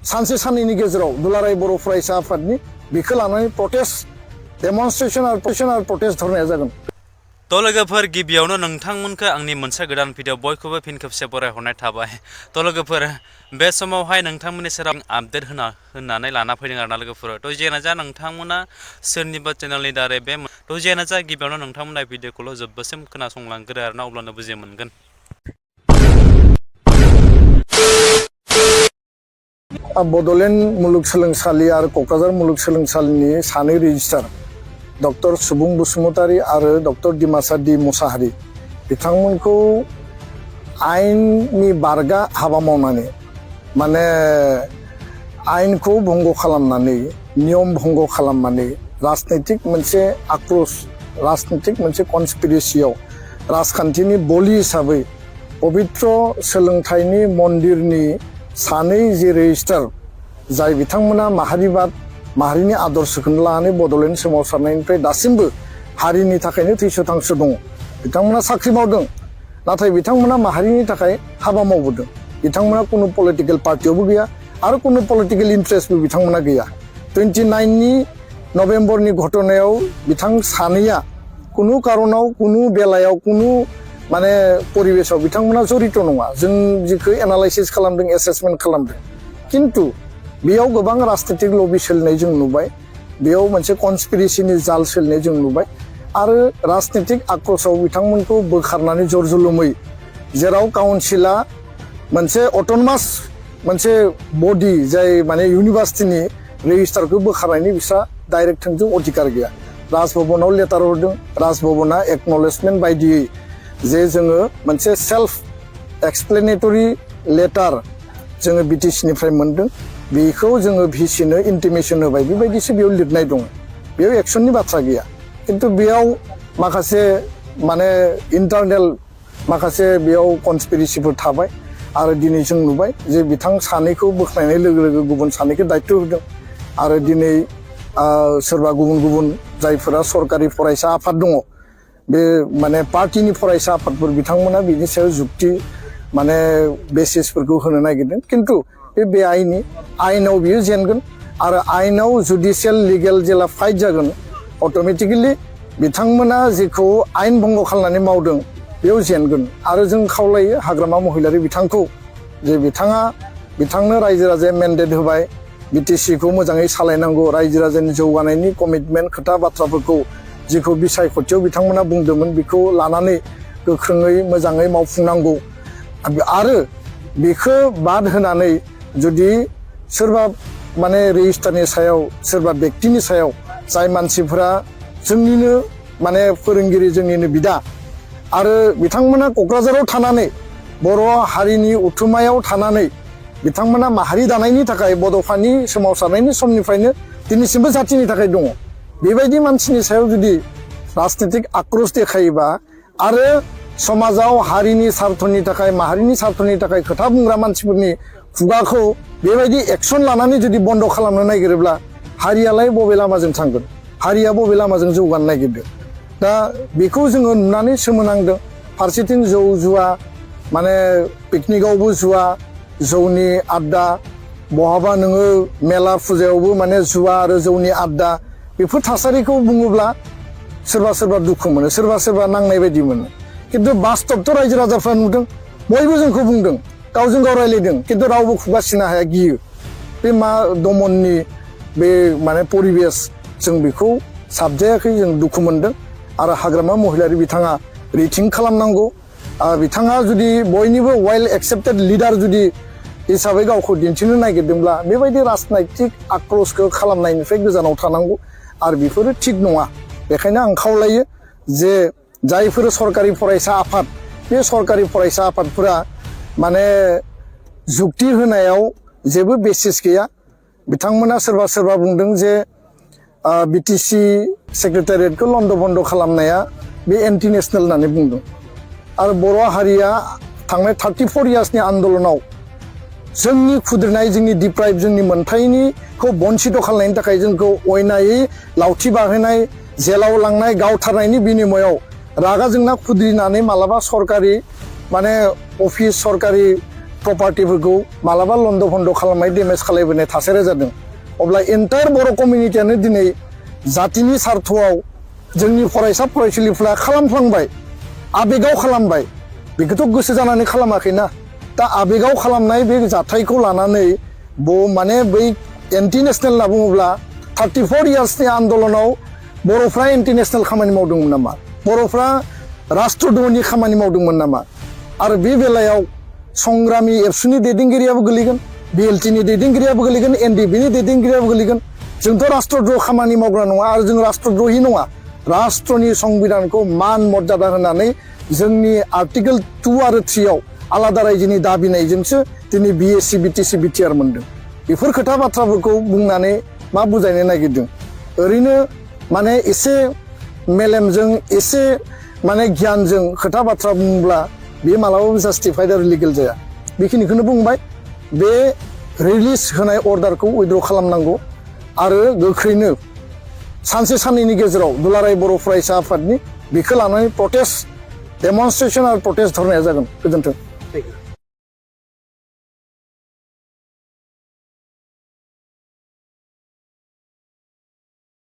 सानसे साननैनि गेजेराव दुलाराय बर' फरायसा आफादनि बेखौ लानानै प्रटेस्ट डेमनस्ट्रेशन आरो प्रटेस्ट धरनाया जागोन। तो लोगोफोर गिबियावनो नोंथांमोनखौ आंनि मोनसे गोदान भिडिअ बयखौबो फिन खेबसे बरायहरनाय थाबाय। तो लोगोफोर बे समावहाय नोंथांमोननि सेराव आपडेट होनानै लाना फैदों आरोना लोगोफोर। तो जियानो जा नोंथांमोना सोरनिबा चेनेलनि दारै बे तो जियानो जा गिबियावनो नोंथांमोना भिडिअखौल' जोबजासिम खोनासंलांग्रो आरोना अब्लानो बुजि मोनगोन। बड'लेण्ड मुलुगसोलोंसालि आरो क'क्राझार मुलुगसोलोंसालिनि सानै रेजिस्ट्रार डक्टर सुबुं बसुमतारी आरो डक्टर डिमासा डि मुसाहारि बिथांमोनखौ आयेननि बारगा हाबा मावनानै माने आयेनखौ भंग खालामनानै नियम भंग खालामनानै राजनैतिक मोनसे आक्रोश राजनैतिक मोनसे कनस्पिरेसियाव राजखान्थिनि बलि हिसाबै पबित्र सोलोंथाइनि मन्दिरनि सानै जे रेजिस्ट्रार जाय बिथांमोना माहारिबाद माहारिनि आदर्शखौनो लानानै बड'लेण्ड सोमावसारनायनिफ्राय दासिमबो हारिनि थाखायनो थैस' थांस' दङ। बिथांमोना साख्रि मावदों नाथाय बिथांमोना माहारिनि थाखाय हाबा मावबोदों। बिथांमोना कुनु पलिटिकेल पार्टियावबो गैया आरो कुनु पलिटिकेल इन्ट्रेस्टबो बिथांमोना गैया। 29 नभेम्बरनि घटनायाव बिथां सानैया कुनु कारनाव कुनु बेलायाव कुनु माने परिबेशाव बिथांमोना जरित नङा। जों जिखौ एनालाइसिस खालामदों एसेसमेन्ट खालामदों किन्तु बेयाव गोबां राजनैतिक लबि सोलिनाय जों नुबाय। बेयाव मोनसे कनस्पिरेसिनि जाल सोलिनाय जों नुबाय आरो राजनैतिक आक्रोशआव बिथांमोनखौ बोखारनानै जरजुलुमै जेराव काउन्सिला मोनसे अट'नमास मोनसे बडि जाय माने इउनिभार्सिटिनि रेजिस्टारखौ बोखारनायनि बिस्रा डाइरेक्ट थोंजों अधिकार गैया। राजभवनाव लेटार हरदों, राजभवना एक्न'लेजमेन्ट बायदियै जे जोङो मोनसे सेल्फ एक्सप्लेनेटरि लेटार जोङो बिटिसिनिफ्राय मोनदों बेखौ जोङो भिसिनो इन्टिमेसन होबाय बेबायदिसो बेयाव लिरनाय दङ। बेयाव एक्सननि बाथ्रा गैया किन्तु बेयाव माखासे माने इन्टारनेल माखासे बेयाव कनस्पिरेसिफोर थाबाय आरो दिनै जों नुबाय जे बिथां सानैखौ बोख्लायनाय लोगो लोगो गुबुन सानैखौ दायित्व होदों आरो दिनै सोरबा गुबुन गुबुन जायफोरा सरकारि फरायसा आफाद दङ बे माने पार्टिनि फरायसा आफादफोर बिथांमोना बिनि सायाव जुक्ति माने बेसिसफोरखौ होनो नागिरदों किन्तु बे आयेनाव बियो जेनगोन आरो आयेनाव जुडिसियेल लिगेल जेला फाइट जागोन अट'मेटिकेलि बिथांमोना जेखौ आयेन भंग खालामनानै मावदों बेयाव जेनगोन। आरो जों खावलायो हाग्रामा महिलारि बिथांखौ जे बिथांनो रायजो राजाया मेन्डेट होबाय बिटिसिखौ मोजाङै सालायनांगौ रायजो राजानि जौगानायनि कमिटमेन्ट खोथा बाथ्राफोरखौ जिखौ बिसायख'थियाव बिथांमोना बुंदोंमोन बेखौ लानानै गोख्रोङै मोजाङै मावफुंनांगौ आरो बेखौ बाद होनानै जुदि सोरबा माने रेजिस्टारनि सायाव सोरबा व्यक्तिनि सायाव जाय मानसिफोरा जोंनिनो माने फोरोंगिरि जोंनिनो बिदा आरो बिथांमोना क'क्राझाराव थानानै बर' हारिनि उथुमायाव थानानै बिथांमोना माहारि दानायनि थाखाय बड'फानि सोमावसारनायनि समनिफ्रायनो दिनैसिमबो जाथिनि थाखाय दङ। बेबायदि मानसिनि सायाव जुदि राजनैतिक आक्रोश देखायोबा आरो समाजाव हारिनि सार्थनि थाखाय माहारिनि सार्थनि थाखाय खोथा बुंग्रा मानसिफोरनि खुगाखौ बेबायदि एक्सन लानानै जुदि बन्द खालामनो नागिरोब्ला हारियालाय बबे लामाजों थांगोन हारिया बबे लामाजों जौगानो नागिरदों। दा बेखौ जोङो नुनानै सोमोनांदों। फारसेथिं जौ जुवा माने पिकनिकआवबो जुवा जौनि आड्डा बहाबा नोङो मेला फुजायावबो माने जुवा आरो जौनि आड्डा बेफोर थासारिखौ बुङोब्ला सोरबा सोरबा दुखु मोनो सोरबा सोरबा नांनाय बायदि मोनो किन्तु बास्तबथ' रायजो राजाफ्रा नुदों बयबो जोंखौ बुंदों गावजों गाव रायलायदों किन्तु रावबो खुगा सिनो हाया गियो। बे मा दमननि बे माने परिबेस जों बेखौ साबजायाखै जों दुखु मोनदों आरो हाग्रामा महिलारि बिथाङा रिथिं खालामनांगौ। बिथाङा जुदि बयनिबो वेल एक्सेप्टेड लिडार जुदि हिसाबै गावखौ दिन्थिनो नागिरदोंब्ला बेबायदि राजनैतिक आक्रोशखौ खालामनायनिफ्राय गोजानाव थानांगौ आरो बेफोरो थिग नङा। बेखायनो आं खावलायो जे जायफोर सरकारि फरायसा आफाद बे सरकारि फरायसा आफादफोरा माने जुक्ति होनायाव जेबो बेसिस गैया। बिथांमोना सोरबा सोरबा बुंदों जे बिटिसि सेक्रेटारियेटखौ लन्ड' बन्द' खालामनाया बे एन्टि नेसनेल होननानै बुंदों आरो बर' हारिया थांनाय 34 इयार्सनि आन्दलनाव जोंनि खुद्रिनाय जोंनि डिप्राइभ जोंनि मोन्थाइनिखौ बन्सित खालामनायनि थाखाय जोंखौ अयनायै लावथि बाहोनाय जेलाव लांनाय गावथारनायनि बिनिमयाव रागा जोंना खुद्रिनानै मालाबा सरकारि माने अफिस सरकारि प्रपार्टिफोरखौ मालाबा लन्द' भन्द' खालामनाय डेमेज खालामबोनाय थासारिया जादों अब्ला एन्टायार बर' कमिउनिटियानो दिनै जातिनि सार्थआव जोंनि फरायसा फरायसुलिफ्रा खालामफ्लांबाय आबेगाव खालामबाय बेखौथ' गोसो जानानै खालामाखैना दा आबेगाव खालामनाय बे जाथायखौ लानानै माने बै एन्टि नेसनेल होनना बुङोब्ला 34 इयार्सनि आन्दलनाव बर'फ्रा एन्टि नेसनेल खामानि मावदोंमोन नामा बर'फ्रा राष्ट्रद्रहनि खामानि मावदोंमोन नामा आरो बे बेलायाव संग्रामि एबसुनि दैदेनगिरियाबो गोलैगोन बिएलटिनि दैदेनगिरियाबो गोलैगोन एनडिबिनि दैदेनगिरियाबो गोलैगोन जोंथ' राष्ट्रद्रह खामानि मावग्रा नङा आरो जों राष्ट्रद्रहि नङा राष्ट्रनि संबिधानखौ मान मर्यादा होनानै जोंनि आर्टिकेल 2 आरो 3 आव आलादा रायजोनि दाबिनायजोंसो दिनै बिएसि बिटिसि बिटिआर मोनदों बेफोर खोथा बाथ्राफोरखौ बुंनानै मा बुजायनो नागिरदों ओरैनो माने एसे मेलेमजों एसे माने गियानजों खोथा बाथ्रा बुंब्ला बे मालाबाबो जास्टिफाइड आरो लिगेल जाया बेखिनिखौनो बुंबाय बे रिलिज होनाय अर्डारखौ उइथड्र खालामनांगौ आरो गोख्रैनो सानसे साननैनि गेजेराव दुलाराय बर' फरायसा आफादनि बेखौ लानानै प्रटेस्ट डेमनस्ट्रेसन आरो प्रटेस्ट धरनाया जागोन गोजोन्थों